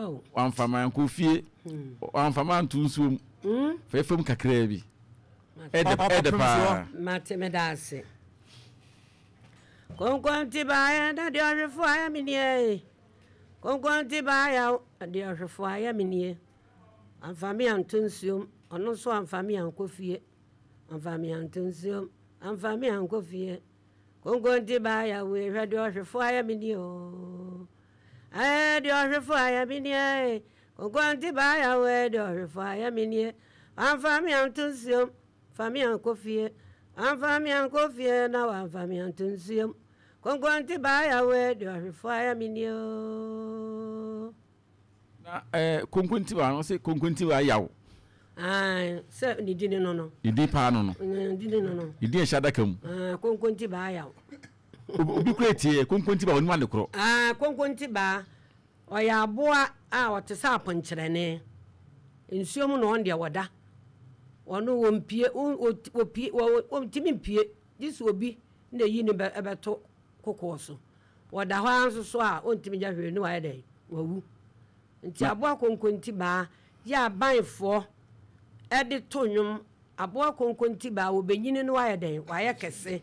Oh. Wamfa me ankɔ fie. Wamfa me anto nsuo mu. Fa fam kakraa bi. Ɛdɛ ɛdɛ paa. Mate meda ase. Konkonti baayɛ na deɛ ɔhwefo ayɛ me nie. Konkonti baayɛ na deɛ ɔhwefo ayɛ me nie. Amfa me anto nsuom, ɔno nso amfa me ankɔ fie. Amfa me anto nsuom, amfa me ankɔ fie. Konkonti baayɛ wei hwɛ deɛ ɔhwefo ayɛ me nie oo. Ɛɛ deɛ ɔhwefo ayɛ me nie. Konkonti baayɛ wei deɛ ɔhwefo ayɛ me nie. Amfa me anto nsuom, fa me ankɔ fie. Wamfa me ankɔ fie na wamfa me anto nsuom. Konkonti baayɛ wei deɛ ɔhwefo ayɛ me nie oo. Na ɛɛ konkonti baa no sɛ konkonti baa yaw. Ae sɛ ne din no no. Ne din paa no no. Ne din no no. Ne din ɛhyɛ adaka mu. Ae konkonti baa yaw. Obi kura etie konkonti baa onim ade korɔ. Ae konkonti baa ɔyɛ aboa a ɔte sɛ aponkyerɛne. Nsuo mu na ɔno deɛ wɔda. Ɔno wɔmpie wɔpie wɔntumi mpie gye sɛ obi na eyi ne bɛto kokoɔ so. Wɔda hɔ ara nso so a, ɔntumi nyɛ hwee ne wayɛ dɛn? Wawu. Nti aboa konkontibaa yɛ abanfoɔ de to nnwom. Aboa konkontibaa, wɔbɛnyini no wayɛ dɛn? Wayɛ kɛse.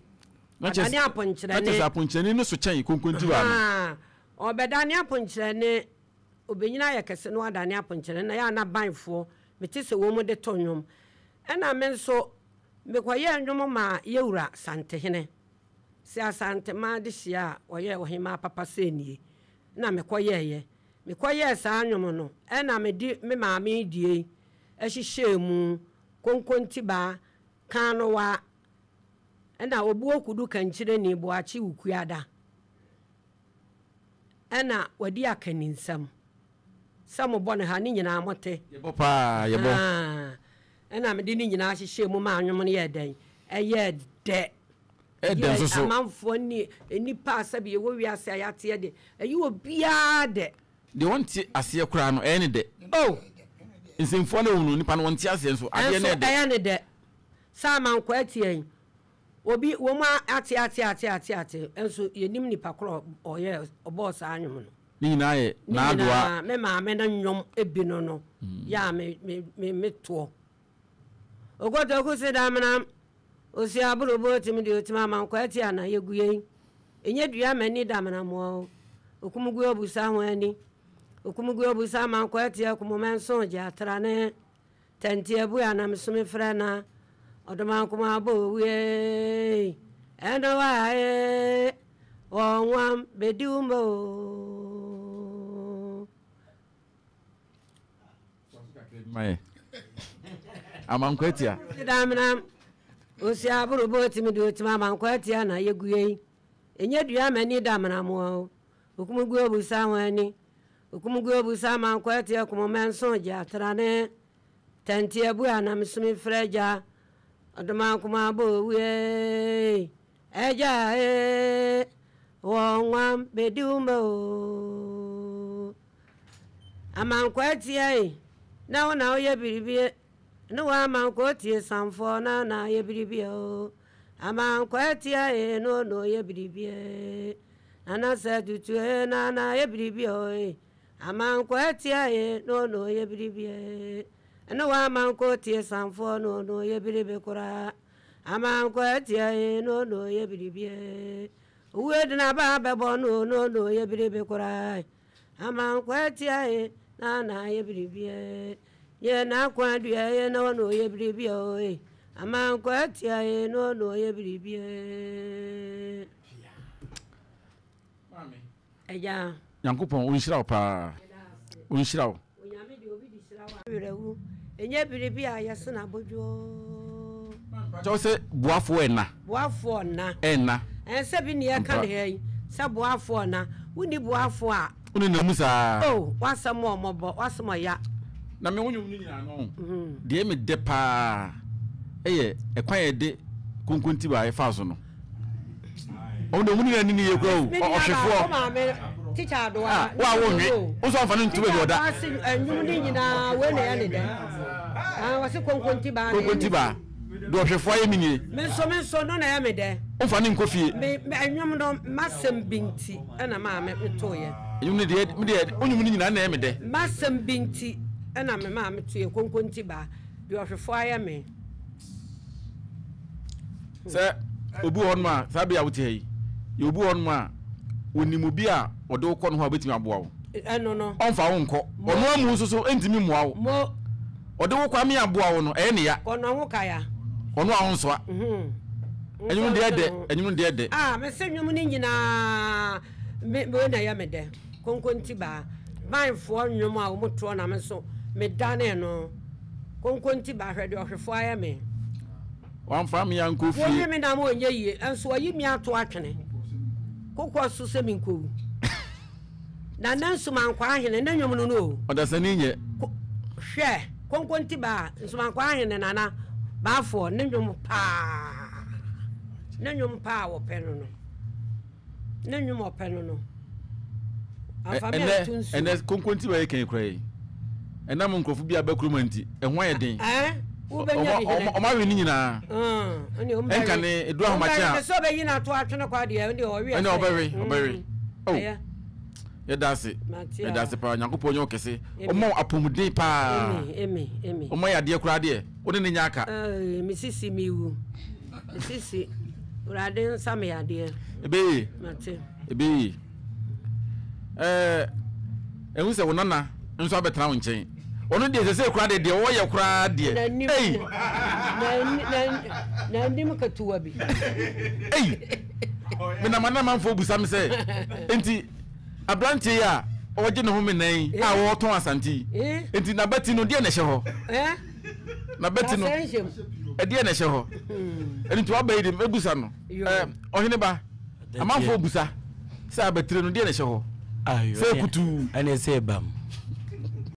Wadane aponkyerɛne. Na kyerɛ sɛ aponkyerɛne no so kyɛn konkontibaa no. Haa, ɔbɛdane aponkyerɛne, ɔbɛnyini ayɛ kɛse na wadane aponkyerɛne. Na yɛ a na abanfoɔ, mete sɛ wɔn de to nnwom. Ɛna me nso, mekɔyɛɛ nnwom maa yɛwura Santehene. Sɛ Asanteman adehyeɛ a ɔyɛ ɔhemaa papa sɛ nie na mekɔ yɛɛyɛ. Mekɔ yɛɛ saa nnwom no ɛna mede me maame deɛ yi hyehyɛɛ mu, Konkontibaa, Kaanowa, ɛna Obuo Kudu Kankyerɛni Boakye Wukuada ɛna wadi akaninsɛm. Sɛ mobɔ no ha ne nyinaa mote. Yɛbɔ paa, yɛbɔ. Haa, ɛna mede ne nyinaa hyehyɛɛ mu maa nnwom no yɛɛ dɛn? Ɛyɛɛ dɛ. Ɛyɛ dɛ nso so. Amanfoɔ ne nnipa a sɛbi yɛwɔ wiase a yɛateɛ de, ɛyɛ obiara dɛ. Deɛ ɔnte aseɛ koraa no, ɛyɛ ne dɛ. Oh! Nsɛmfua no a ɛwɔ mu no, nipa no ɔnte aseɛ nso, adeɛ no yɛ dɛ. Nso ɛyɛ ne dɛ. Sɛ amankwaa atie yi, obi, wɔn ate ate ate ate ate, nso yɛnnim nipa korɔ a ɔyɛɛ, ɔbɔɔ saa nnwom no. Ne nyinaa yɛ n'adoa. Ne nyinaa, me maame no nnwom bi no no, yɛ a me, me, me, metoɔ. Okotoku se damena. Osi aborobo otim de otim amankwa ati ana yegu yei Enye dua m'ani damena moa o Okum gu obusa ho ani Okum gu obusa amankwa ati akumu mɛnso gye atra ne Tɛnti abu ana mesu me frɛ na Ɔdomankoma abɔ owu ei Ɛno wa ee Wɔnwam bedi wo mma o. Amankwa atia. Damena osi aboro bo otimi de otimi amankwa atia na yegu yei. Enye dua mani damena moa o. Okumu gu obusa ho ani. Okumu gu obusa amankwa atia kumu mɛnso gye atrane. Tɛnti abu a na mesumi frɛ gya. Ɔdomankoma bɔ owu ee. Agya ee. Wɔnwam bedi wo mma o. Amankwaa tiae na wo na woyɛ biribi e Ne wo amankwaa otie samfoɔ na na ayɛ biribi o Amankwaa tiae na wo na oyɛ biribi e Nana sɛ tutu e na na ayɛ biribi o e Amankwaa tiae na wo na oyɛ biribi e Ne wo amankwaa otie samfoɔ na wo na oyɛ biribi koraa Amankwaa tiae na wo na oyɛ biribi e Owuo dena ba bɛbɔ no na wo na oyɛ biribi koraa e. Amankwa atia e na na ayɛ biribi e Yɛ n'akwan dua e na ɔno ɔyɛ biribi o e Amankwa atia e na ɔno ɔyɛ biribi e Agya. Nyankopɔn ɔnhyira wo paa. Ɔnhyira wo. Onyame deɛ obi de hyira wo a werɛ wu. Ɛnyɛ biribi a yɛsene abodwoo. Kyɛw sɛ boafoɔ ɛna. Boafoɔ nna. Ɛnna. Ɛn sɛ bi ne yɛka ne ha yi sɛ boafoɔ nna. Wonni boafoɔ a. Wo nenam mu saa. Oh w'asɛm ɔmɔbɔ w'asɛm ɔya. Na me wo nwom no nyinaa no deɛ ɛyɛ me dɛ paa ɛyɛ ɛkwan a yɛde konkonti baa yɛfaa so no. Ɔmo de ɔmo nyinaa ni ne yie kura o ɔhwefoɔ. Ah, wo a wo nwe wo nso amfa no nto baabi ɔda. Ɛnwom ne nyinaa wei na ɛyɛ ne dɛ. Ah, wɔsi konkonti baa. Konkonti baa. Deɛ ɔhwɛfoɔ ayɛ me nie. Me nso me nso no na ɛyɛ me dɛ. Womfa no nkɔ fie. Me me ɛnwom no m'asɛm bi nti ɛna maa me metoeɛ. Nnwom no deɛ, me deɛ, wo nnwom no nyinaa na ɛyɛ me dɛ. M'asɛm bi nti na me maame to yɛ konkonti baa, deɛ ɔhwefoɔ ayɛ me. Sɛ obi wɔ hɔnom a, saa bere a wote ha yi, yɛ obi wɔ hɔnom a, onim obi a ɔde wo kɔ no hɔ a obetumi aboa wo. Ɛno no. Ɔmfa wo nkɔ. Ɔno amu nso so ntumi mmoa wo. Mo. Ɔde wo kɔ ame aboa wo no, ɛyɛ ne ya. Ɔno ho kaya. Ɔno a ɔnsoa. Ɛnwom deɛ dɛ, ɛnwom deɛ dɛ. Ah, mese nwom no nyinaa, me, wei na ɛyɛ me dɛ. Konkonti baa. Banfoɔ nnwom a wɔn toɔ na me nso medanee no. Konkonti baa, hwɛ deɛ ɔhwefoɔ ayɛ me. Wamfa me ankɔ fie. Wɔwe me nam ɔnyɛ yie, nso ɔyi me ato atwene. Kokoɔ so sɛ menkɔwu. Nana Nsumankwaa Ahene ne nnwom no no o. Ɔdasani nyɛ. Hwɛ, Konkonti baa, Nsumankwaa Ahene Nana Baafoɔ ne nnwom paa. Ne nnwom paa wɔpɛ no no. Ne nnwom ɔpɛ no no. Amfa me anto nsuo. Ɛnɛ konkonti bɛyɛ kan kura yi. Ɛnam nkurɔfo bi a bɛ kurom nti, ɛho ayɛ den. Wobɛnya bi hene. Ɔmo awe ne nyinaa. Ɛnka ne edu ahomakye a. Sɛ ɔbɛyi no ato atwene kwa deɛ ɛnde ɔwe ɛnde ɔbɛwe ɔbɛwe. Oh. Yɛda ase. Yɛda ase paa. Nyankopɔn nyɛ wo kɛse. Ɔma wo apɔmuden paa. Ɔma yɛ adeɛ koraa deɛ. Wo ne ne nyɛ aka. Me sisi me wu. Me sisi. Wurade nsa me yadeɛ. Ɛbɛyie. Mate. Ɛbɛyie. Ɛɛ ɛhu sɛ wo nana nso abɛtena wo nkyɛn. Ɔno deɛ sɛsɛ koraa deɛ deɛ ɔyɛ koraa deɛ. N'anim. Ei. N'anim ketewa bi. Ei. Menam anamanfoɔ busa me sɛ nti aberanteɛ yi a ɔgye ne ho menan yi a ɔretɔn asante yi nti n'abati no deɛ na ɛhyɛ hɔ. Na bɛti no ɛdeɛ na ɛhyɛ hɔ ɛno nti waba yi de mɛbusa no ɔhene ba amanfoɔ busa sɛ abatire no deɛ na ɛhyɛ hɔ sɛ kutuu ɛne sɛ ɛba mu.